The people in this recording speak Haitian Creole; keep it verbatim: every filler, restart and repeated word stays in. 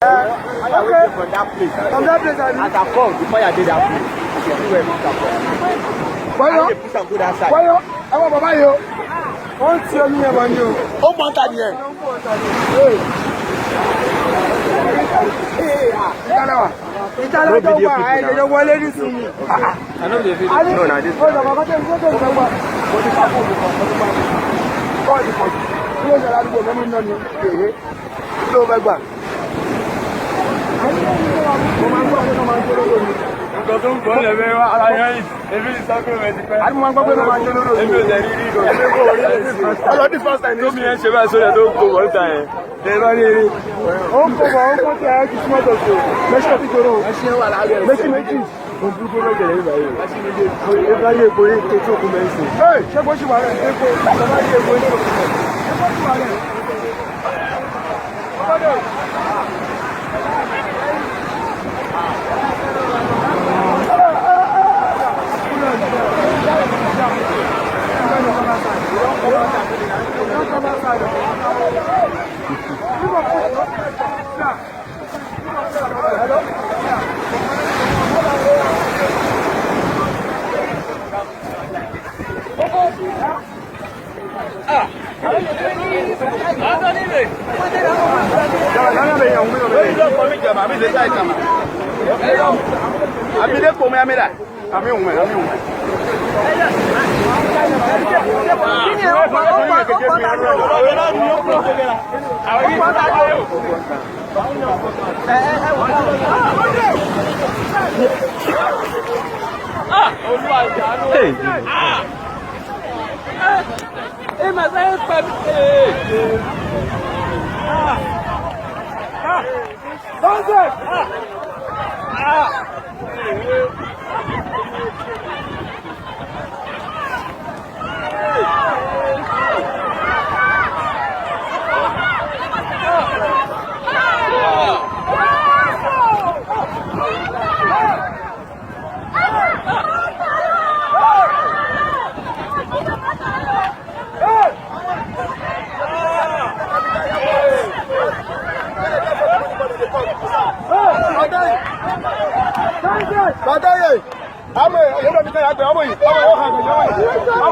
Fire away from that place. From that place, abi. As I come, before I dey that place. Everywhere be that place. Bayo. Bayo. Awa, bayo. On tire mi, banyo. On montagne. Hey. Hey, ah. Itala. Itala, don't worry. Don't worry, listen me. I know the video. No, no, this. Hold on, hold on, hold on. Mèsi, mèsi. Bon, pou nou gade, e ba yo. E ba yo, pou yo, te tou koumen isi. Hey, se bon, si wale, se bon, se bon, si wale. Hey. Bataye! Amwe, yo dwe biten atè, amwe, amwe, yo hag, amwe, amwe.